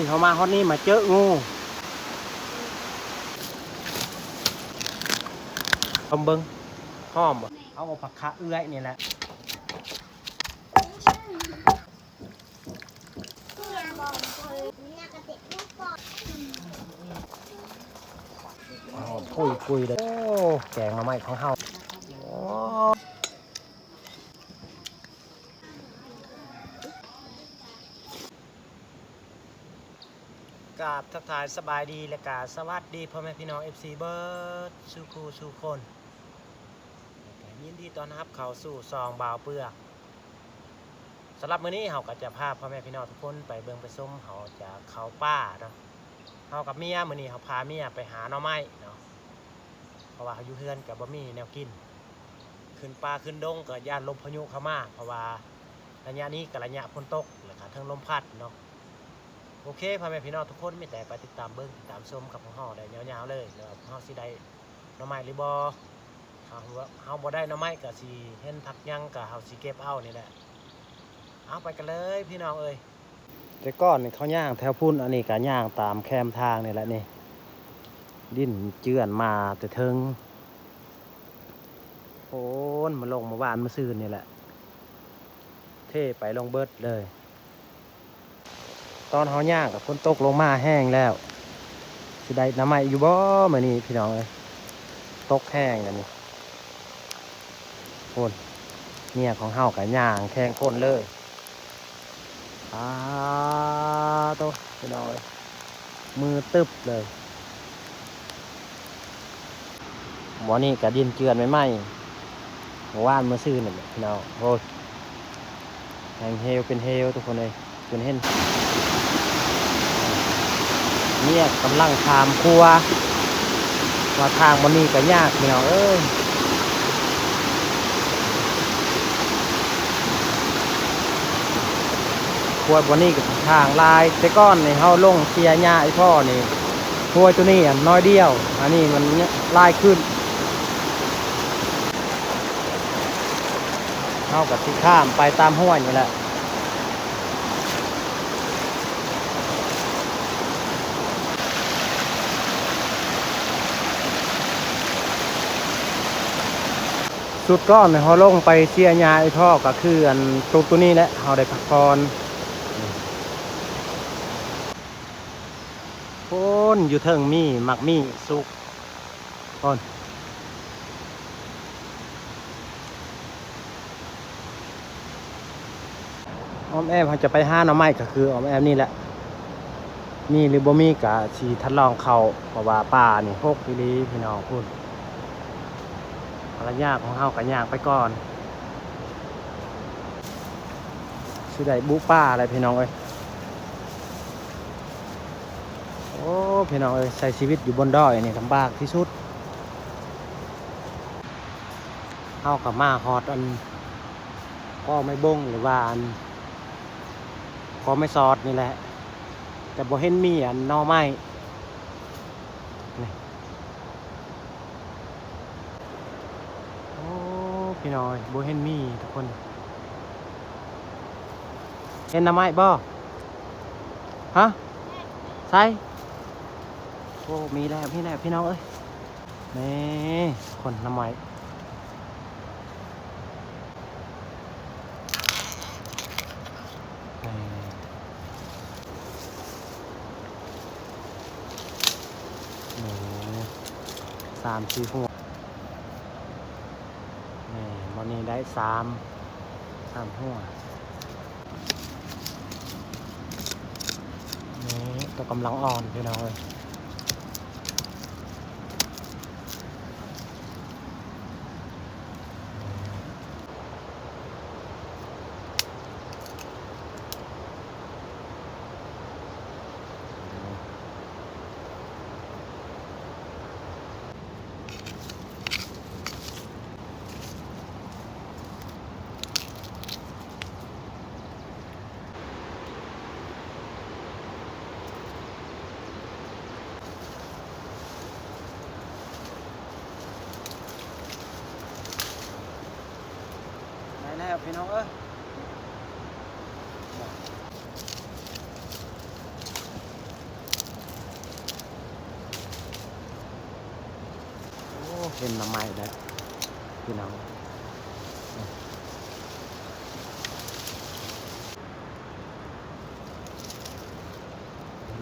ເຮົາມາຮອດນີ້ມາເຈີງູ ລອງເບິ່ງ ຫອມບໍ່? ເອົາຜັກຂະເອື້ອຍນີ້ແຫຼະ. ໂອ້ຍ ແກງໜໍ່ໄມ້ຂອງເຮົາ ໂອ້. ກາບທັກທາຍສະບາຍດີ ແລະກະສະຫວັດດີພໍ່ແມ່ພີ່ນ້ອງ ເອັຟຊີ ເບິດສູ່ຄູ່ສູ່ຄົນ ແລະກະຍິນດີຕ້ອນຮັບເຂົ້າສູ່ຊ່ອງບ່າວເປືອກ. ສຳລັບມື້ນີ້ເຮົາກໍຈະພາພໍ່ແມ່ພີ່ນ້ອງທຸກຄົນໄປເບິ່ງໄປຊົມ ເຮົາຈະເຂົ້າປ່າເນາະ. ເຮົາກັບເມຍ ມື້ນີ້ເຮົາພາເມຍໄປຫາໜໍ່ໄມ້ເນາະ ເພາະວ່າເຮົາຢູ່ເຮືອນກໍບໍ່ມີແນວກິນ. ຂຶ້ນປ່າຂຶ້ນດົງກໍຢ້ານລົມພາຍຸເຂົ້າມາ ເພາະວ່າໄລຍະນີ້ກໍໄລຍະຝົນຕົກ ແລ້ວກໍເທິງລົມພັດເນາະ. ໂອເຄ ພໍ່ແມ່ພີ່ນ້ອງທຸກຄົນ ມີແຕ່ໄປຕິດຕາມເບິ່ງຕິດຕາມຊົມກັບພວກເຮົາໄດ້ຍາວໆເລີຍ ແລ້ວພວກເຮົາຊິໄດ້ໜໍ່ໄມ້ຫຼືບໍ່. ຖ້າເຮົາ ເຮົາບໍ່ໄດ້ໜໍ່ໄມ້ກໍຊິເຫັນຜັກຫຍັງກໍເຮົາຊິເກັບເອົານີ້ແຫຼະ. ເອົາ ໄປກັນເລີຍພີ່ນ້ອງເອີຍ. ແຕ່ກ່ອນນີ້ເຂົາຍ່າງແຖວພຸ້ນ ອັນນີ້ກໍຍ່າງຕາມແຄມທາງນີ້ແຫຼະນີ້ ດິນເຈື່ອນມາແຕ່ເທິງ ໂອ້ນ ມາລົງເມື່ອວານມື້ຊືນນີ້ແຫຼະ ເທໄປລົງເບິດເລີຍ. ຕອນເຮົາຍ່າງກໍຝົນຕົກລົງມາແຮງແລ້ວ ຊິໄດ້ໜໍ່ໄມ້ຢູ່ບໍ່ມື້ນີ້ພີ່ນ້ອງເອີຍ? ຕົກແຮງແລ້ວນີ້. ໂອ້ນ ເມຍຂອງເຮົາກໍຍ່າງແຂ່ງຄົນເລີຍ. ປາໂຕ ພີ່ນ້ອງເອີຍ ມືຕຶບເລີຍ. ບ່ອນນີ້ກໍດິນເຈື່ອນໃໝ່ໆ ເມື່ອວານມື້ຊືນນີ້ແຫຼະພີ່ນ້ອງ. ໂອ້ຍ ແຮງເຮວເປັນເຮວທຸກຄົນເອີຍ ຈົນເຫັນ ເມຍກຳລັງຂ້າມຂົວ ວ່າທາງບ່ອນນີ້ກໍຍາກພີ່ນ້ອງເອີຍ. ຂົວບ່ອນນີ້ກໍທາງຫຼາຍ ແຕ່ກ່ອນນີ້ເຮົາລົງເຊຍຫຍ້າອີ່ພໍ່ນີ້ ຂົວໂຕນີ້ອັນນ້ອຍດຽວ ອັນນີ້ມັນຫຼາຍຂຶ້ນ. ເຮົາກໍຊິຂ້າມໄປຕາມຫ້ວຍນີ້ແຫຼະ. ສຸດກ່ອນເຮົາລົງໄປເຊຍຫຍ້າອີ່ພໍ່ ກໍຄືອັນຕຸບໂຕນີ້ແຫຼະ ເຮົາໄດ້ພັກຜ່ອນ. ໂອ້ນ ຢູ່ເທິງມີໝາກມີ້ສຸກ ໂອ້ນ. ອ້ອມແອ້ມເຮົາຈະໄປຫາໜໍ່ໄມ້ ກໍຄືອ້ອມແອ້ມນີ້ແຫຼະ ມີຫຼືບໍ່ມີກໍຊິທະລອງເຂົ້າ ເພາະວ່າປ່ານີ້ຮົກອີ່ຫຼີພີ່ນ້ອງ. ພຸ້ນ ພະລະຍາຂອງເຮົາກໍຍ່າງໄປກ່ອນ ຊິໄດ້ບຸປ່າແຫຼະພີ່ນ້ອງເອີຍ. ໂອ້ ພີ່ນ້ອງເອີຍ ໃຊ້ຊີວິດຢູ່ບົນດອຍນີ້ລຳບາກທີ່ສຸດ. ເຮົາກໍມາຮອດອັນ ກໍໄມ້ບົງ ຫຼືວ່າອັນ ກໍໄມ້ສອດນີ້ແຫຼະ ແຕ່ບໍ່ເຫັນມີອັນໜໍ່ໄມ້ນີ້. ໂອ້ ພີ່ນ້ອງເອີຍ ບໍ່ເຫັນມີທຸກຄົນ. ເຫັນໜໍ່ໄມ້ບໍ່? ຮະ? ໃສ? ໂອ້ ມີແລ້ວ ມີແລ້ວ ພີ່ນ້ອງເອີຍ. ນີ້ ຄົນໜໍ່ໄມ້ ນີ້ ນີ້ ສາມສີ່ຫົວ ນີ້ ມື້ນີ້ໄດ້ສາມ ສາມຫົວ. ນີ້ ໂຕກຳລັງອ່ອນ ພີ່ນ້ອງເອີຍ. ໄດ້ແລ້ວພີ່ນ້ອງເອີຍ. ນີ້ ເຫັນໜໍ່ໄມ້ແລ້ວພີ່ນ້ອງ.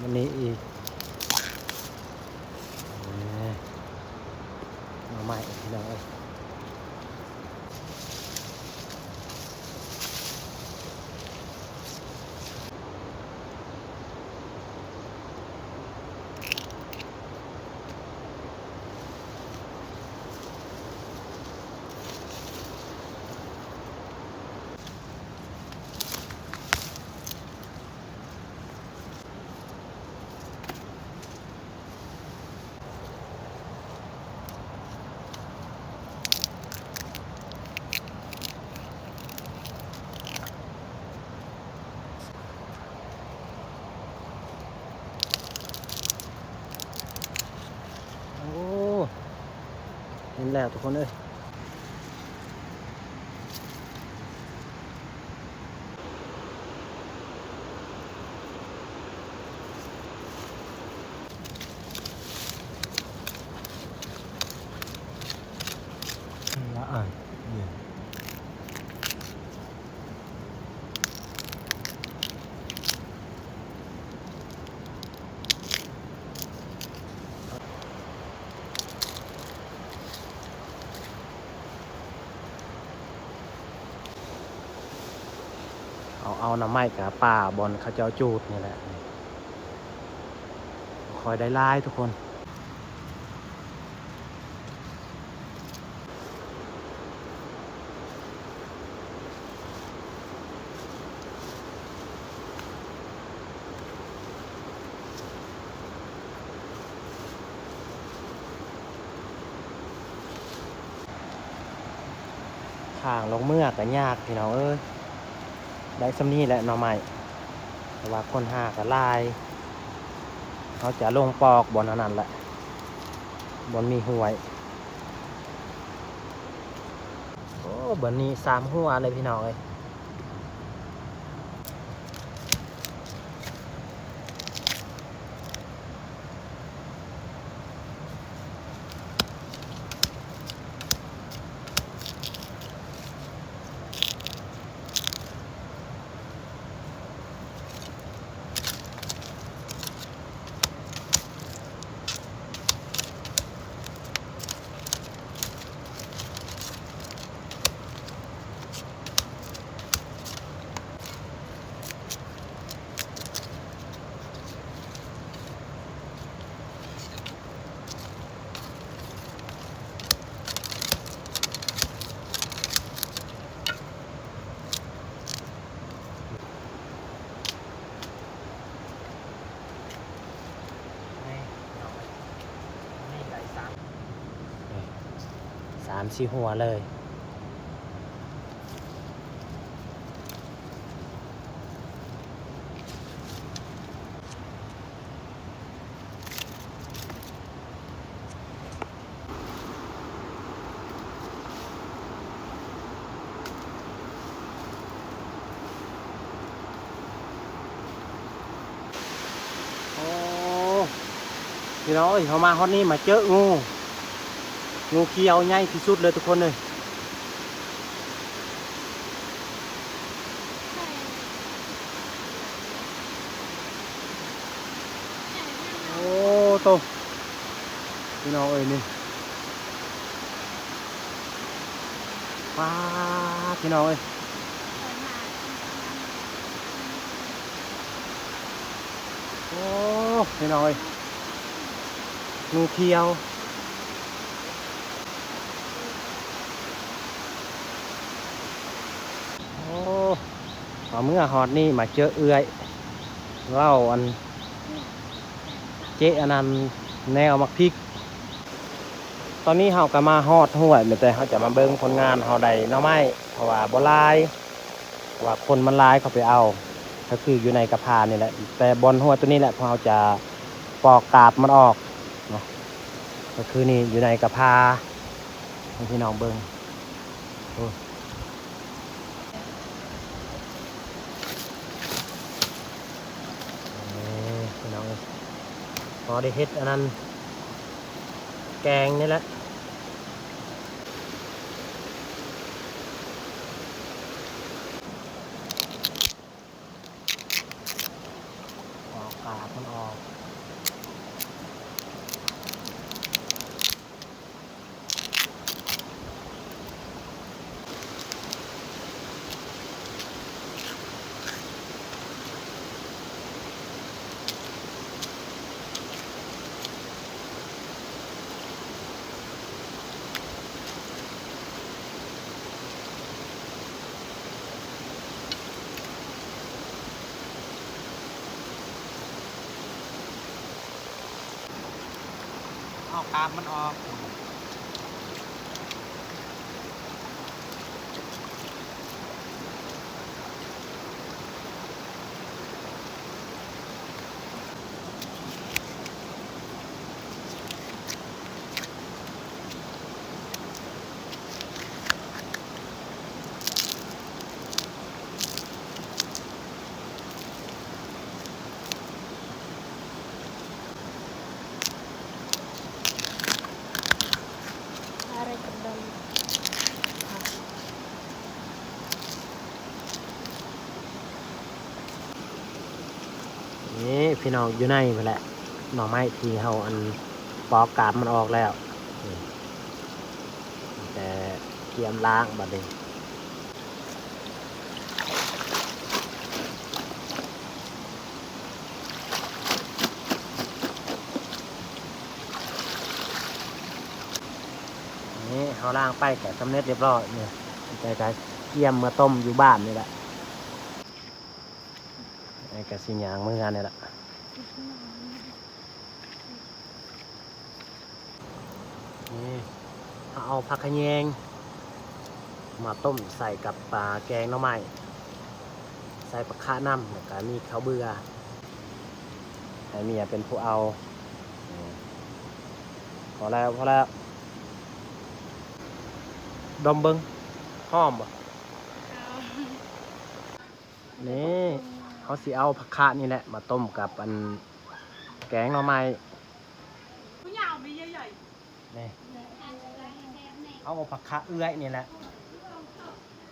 ມື້ນີ້ອີກ ເອີ ໜໍ່ໄມ້ພີ່ນ້ອງເອີຍ. ໂອ້ ເຫັນແລ້ວທຸກຄົນເອີຍ. ລະອາຍ ເອົາ ເອົາໜໍ່ໄມ້ກະປ່າບ່ອນເຂົາເຈົ້າຈູດນີ້ແຫຼະ ຄ່ອຍໄດ້ຫຼາຍທຸກຄົນ. ຂ້າງລົງເມືອກະຍາກພີ່ນ້ອງເອີຍ ໄດ້ສ່ຳນີ້ແຫຼະໜໍ່ໄມ້ ເພາະວ່າຄົນຫາກະຫຼາຍ. ເຮົາຈະລົງປອກບ່ອນອັນນັ້ນແຫຼະ ບ່ອນມີຫ້ວຍ. ໂອ້ ບ່ອນນີ້ສາມຫົວເລີຍພີ່ນ້ອງເອີຍ. ນີ້ເນາະ ນີ້ໄດ້ສາມ ນີ້ ສາມສີ່ຫົວເລີຍ. ໂອ້ ພີ່ນ້ອງເອີຍ ເຮົາມາຮອດນີ້ມາເຈີງູ ງູຂຽວໃຫຍ່ທີ່ສຸດເລີຍທຸກຄົນເອີຍ. ໂອ້ໂຕ ພີ່ນ້ອງເອີຍນີ້ ປາດ ພີ່ນ້ອງເອີຍ ໂອ້ ພີ່ນ້ອງເອີຍ ງູຂຽວ. ໂອ້ ມາເມືອຮອດນີ້ມາເຈີເອື້ອຍເວົ້າອັນ ເຈະອັນນັ້ນແນວໝາກພິກ. ຕອນນີ້ເຮົາກະມາຮອດຫ້ວຍ ແມ່ນແຕ່ເຮົາຈະມາເບິ່ງຜົນງານ ເຮົາໄດ້ໜໍ່ໄມ້ ເພາະວ່າບໍ່ຫຼາຍ ເພາະວ່າຄົນມັນຫຼາຍເຂົາໄປເອົາ ກະຄືຢູ່ໃນກະພານີ້ແຫຼະ ແຕ່ບ່ອນຫ້ວຍໂຕນີ້ແຫຼະ ພວກເຮົາຈະປອກກາບມັນອອກເນາະ ກະຄືນີ້ຢູ່ໃນກະພາ ໃຫ້ພີ່ນ້ອງເບິ່ງ ໂອ້ ເອີ ພີ່ນ້ອງເອີຍ ພໍໄດ້ເຮັດອັນນັ້ນ ແກງນີ້ແຫຼະ ອກກາບມັນອອກ. ນີ້ພີ່ນ້ອງ ຢູ່ໃນພຸ້ນແຫຼະ ໜໍ່ໄມ້ທີ່ເຮົາ ອັນ ປອກກາບມັນອອກແລ້ວ ນີ້ ແຕ່ກຽມລ້າງບັດນີ້. ນີ້ເຮົາລ້າງໄປກະສຳເລັດຮຽບຮ້ອຍນີ້ ແຕ່ກະກຽມມາຕົ້ມຢູ່ບ້ານນີ້ແຫຼະ ແລ້ວກະຊິຍ່າງເມືອນີ້ແຫຼະ. ນີ້ ເຮົາເອົາຜັກຂະແຍງມາຕົ້ມໃສ່ກັບ ອາ ແກງໜໍ່ໄມ້ ໃສ່ຜັກຂະນຳ ແລ້ວກະມີເຂົ້າເບືອ ໃຫ້ເມຍເປັນຜູ້ເອົາ. ພໍແລ້ວ ພໍແລ້ວ ດົມເບິ່ງ ຫອມບໍ່? ນີ້ ເຮົາຊິເອົາຜັກຂະນີ້ແຫຼະມາຕົ້ມກັບ ອັນ ແກງໜໍ່ໄມ້ ນີ້ ເອົາ ເອົາຜັກຂະເອື້ອຍນີ້ແຫຼະ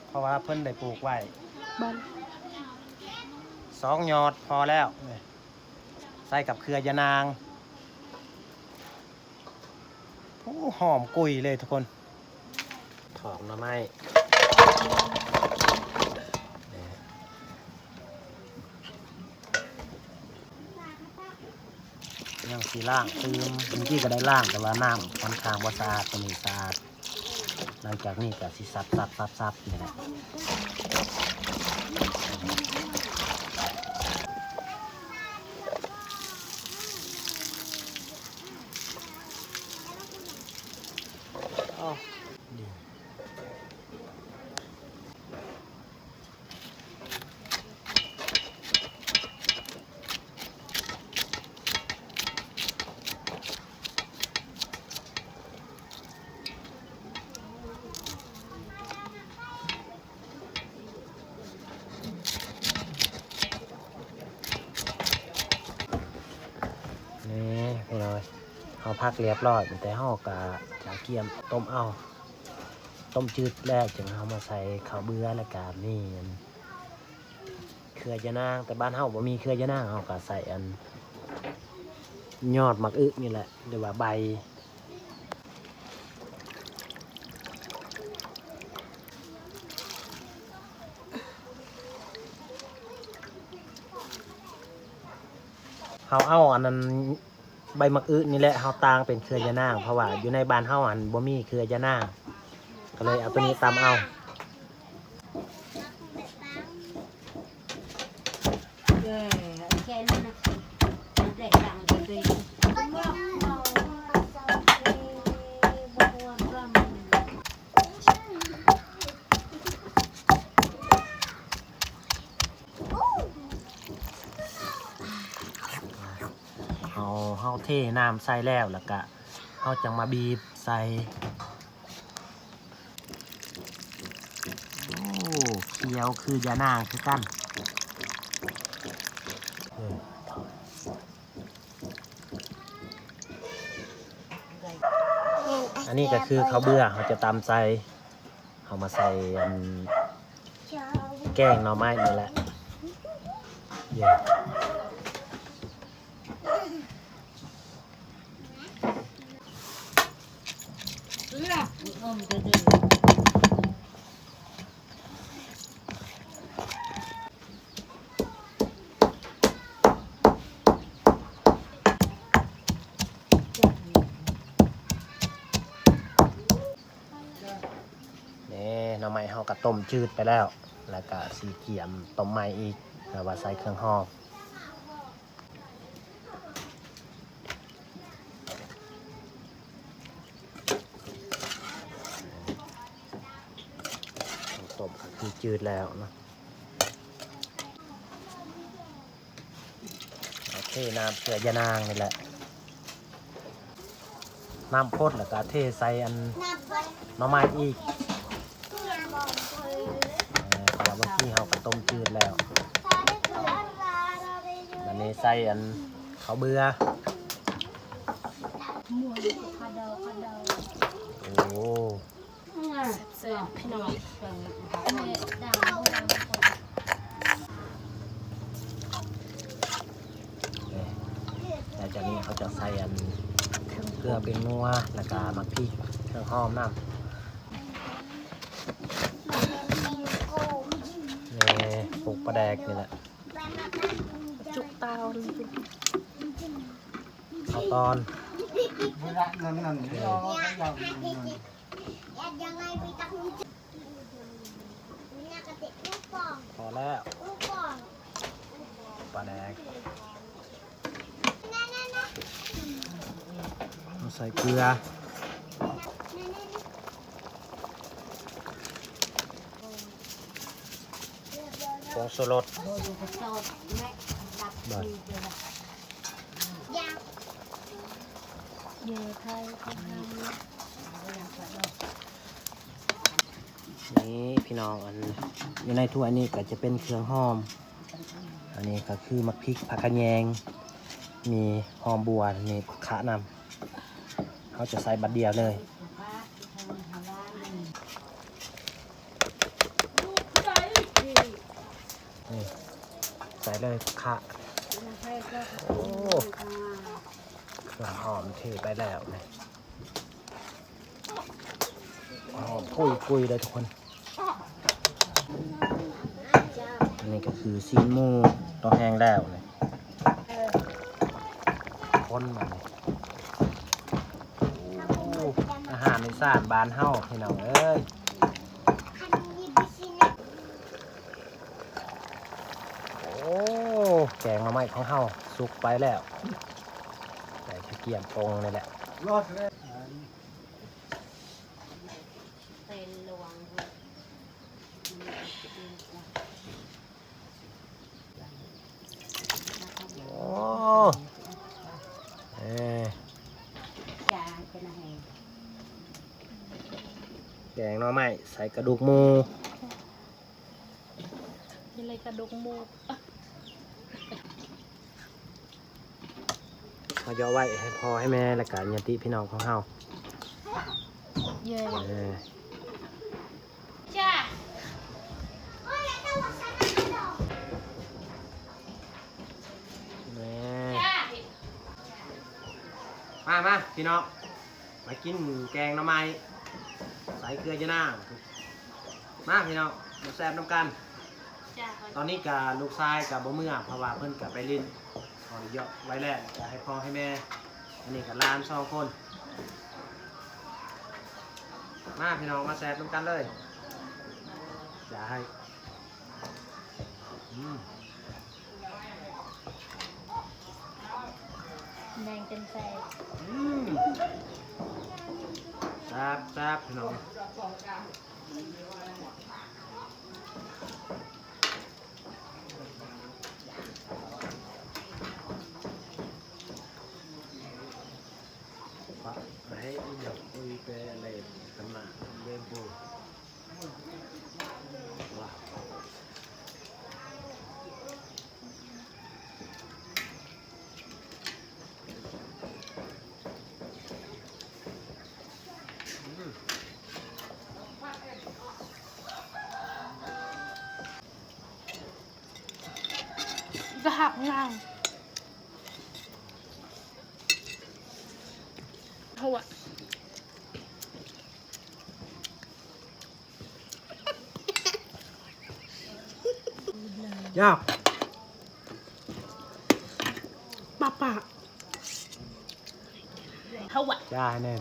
ເພາະວ່າເພິ່ນໄດ້ປູກໄວ້ ສອງຍອດພໍແລ້ວ ນີ້ ໃສ່ກັບເຄືອຢານາງ. ໂອ້ ຫອມກຸຍເລີຍທຸກຄົນ ຖອກໜໍ່ໄມ້ ຍັງຊິລ້າງຕື່ມ ເມື່ອກີ້ກະໄດ້ລ້າງ ແຕ່ວ່ານ້ຳຂ້ອນຂ້າງບໍ່ສະອາດ ໂຕນີ້ສະອາດ. ຫຼັງຈາກນີ້ກະຊິສັບໆໆໆ ນີ້ແຫຼະ. ນີ້ພີ່ນ້ອງ ເຮົາຜັກລຽບຮ້ອຍ ແຕ່ເຮົາກະຈະກຽມຕົ້ມເອົາ ຕົ້ມຈືດແລ້ວຈຶ່ງເຮົາມາໃສ່ເຂົ້າເບືອ ແລ້ວກະມີອັນ ເຄືອຢານາງ ແຕ່ບ້ານເຮົາບໍ່ມີເຄືອຢານາງ ເຮົາກະໃສ່ອັນ ຍອດໝາກອຶນີ້ແຫຼະ ຫຼືວ່າໃບ. ເຮົາເອົາອັນນັ້ນ ໃບໝາກອຶນີ້ແຫຼະ ເຮົາຕ່າງເປັນເຄືອຢານາງ ເພາະວ່າຢູ່ໃນບ້ານເຮົາຫັ້ນບໍ່ມີເຄືອຢານາງ ກະເລີຍເອົາໂຕນີ້ຕຳເອົາ. ເຮົາ ເຮົາເທນ້ຳໃສ່ແລ້ວ ແລ້ວກະເຮົາຈັ່ງມາບີບໃສ່. ໂອ້ ຂຽວຄືຢານາງຄືກັນ. ອັນນີ້ກະຄືເຂົ້າເບືອ ເຮົາຈະຕຳໃສ່ ເຮົາມາໃສ່ອັນ ແກງໜໍ່ໄມ້ນີ້ແຫຼະ. ນີ້ ໜໍ່ໄມ້ເຮົາກະຕົ້ມຈືດໄປແລ້ວ ແລ້ວກະຊິກຽມຕົ້ມໃໝ່ອີກ ແລ້ວວ່າໃສ່ເຄື່ອງຫອມ. ຄືຈືດແລ້ວເນາະ. ເອົາເທນ້ຳເກືອຢານາງນີ້ແຫຼະ ນ້ຳພົດ ແລ້ວກໍເທໃສ່ອັນໜໍ່ໄມ້ອີກ. ເອີ ເພາະວ່າບາງທີເຮົາກໍຕົ້ມຈືດແລ້ວ ບາດນີ້ໃສ່ອັນເຂົ້າເບືອ. ໂອ້ ແຊບໆ ພີ່ນ້ອງ ອັນນີ້ດັງບໍ່ດັງ ນີ້ ຫຼັງຈາກນີ້ເຮົາຈະໃສ່ອັນເກືອ ແປ້ງນົວ ແລ້ວກະໝາກພິກ ເຄື່ອງຫອມນຳ. ນີ້ ປຸກປາແດກນີ້ແຫຼະ ຈຸກເຕົາ ເອົາຕອນ ພໍແລ້ວ ປາແດກ ເອົາໃສ່ເກືອ ຜົງຊູລົດ ນີ້ພີ່ນ້ອງ ອັນຢູ່ໃນຖ້ວຍນີ້ກໍຈະເປັນເຄື່ອງຫອມ ອັນນີ້ກໍຄືໝາກພິກ ຜັກຂະແຍງ ມີຫອມບົ່ວ ມີຜັກຂະນຳ ເຮົາຈະໃສ່ບັດດຽວເລີຍ. ນີ້ ໃສ່ເລີຍຂະ ໂອ້ ເຄື່ອງຫອມເທໄປແລ້ວນີ້ ຫອມປຸຍໆ ເລີຍທຸກຄົນ. ອັນນີ້ກໍຄືຊີ້ນໝູ ຕໍ່ແຫ້ງແລ້ວນີ້ ຄົນມານີ້ ໂອ້ ອາຫານອີສານບ້ານເຮົາ ພີ່ນ້ອງເອີຍ. ໂອ້ ແກງໜໍ່ໄມ້ຂອງເຮົາສຸກໄປແລ້ວ ໃສ່ກະກຽມປົງນີ້ແຫຼະ. ໂອ້ ເອີ ແກງໜໍ່ໄມ້ໃສ່ກະດູກໝູ ກິນເລີຍກະດູກໝູ. ເຮົາເຍາະໄວ້ໃຫ້ພໍ່ໃຫ້ແມ່ ແລ້ວກະຍາດຕິພີ່ນ້ອງຂອງເຮົາ ເຢ້ ເອີ ຈ້າ ແມ່ ຈ້າ ມາ ມາ ພີ່ນ້ອງ ມາກິນແກງໜໍ່ໄມ້ໃສ່ເກືອຢານາງ ມາພີ່ນ້ອງ ມາແຊບນຳກັນ. ຕອນນີ້ກະລູກຊາຍກະບໍ່ເມືອ ເພາະວ່າເພິ່ນກະໄປຫຼິ້ນ ຂໍອະນຸຍາດໄວ້ແລ້ວ ກະໃຫ້ພໍ່ໃຫ້ແມ່ ອັນນີ້ກະຫຼານສອງຄົນ. ມາພີ່ນ້ອງ ມາແຊບນຳກັນເລີຍ ຢ່າໃຫ້ ອືມ ແດງເຕັມແຊບ ອືມ ແຊບໆ ພີ່ນ້ອງ. ປະ ໃຫ້ອີ່ຫຍັງ ອຸຍ ແປ ເລ ຕະໜາ ເລໂບ ວ້າວ. ກະຫັກງາມ ເຮົາອະ ຍາກ ປະປະ ເຮົາອະ ຢ່າໃຫ້ແນ່.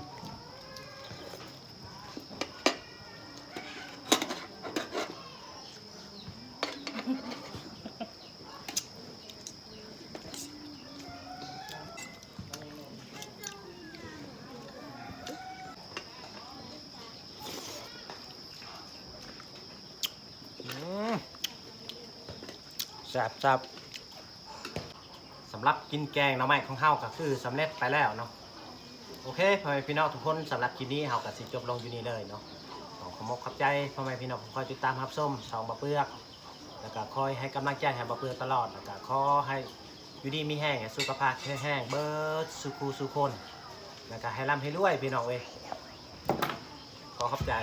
ເ ສຳລັບກິນແກງໜໍ່ໄມ້ຂອງເຮົາກໍຄືສຳເລັດໄປແລ້ວເນາະ. ໂອເຄ ພໍ່ແມ່ພີ່ນ້ອງທຸກຄົນ, ສຳລັບຄລິບນີ້ເຮົາກໍຊິຈົບລົງຢູ່ນີ້ເລີຍເນາະ. ຂໍຂອບອົກຂອບໃຈພໍ່ແມ່ພີ່ນ້ອງທີ່ຄອຍຕິດຕາມຮັບຊົມຊ່ອງບ່າວເປືອກ ແລ້ວກໍຄອຍໃຫ້ກຳລັງໃຈໃຫ້ບ່າວເປືອກຕະຫຼອດ, ແລ້ວກໍຂໍໃຫ້ຢູ່ດີມີແຮງ ໃຫ້ສຸຂະພາບແຂງແຮງເບິດສູ່ຄູ່ສູ່ຄົນ, ແລ້ວກໍໃຫ້ລ່ຳໃຫ້ລວຍພີ່ນ້ອງເອີຍ. ຂໍຂອບໃຈ.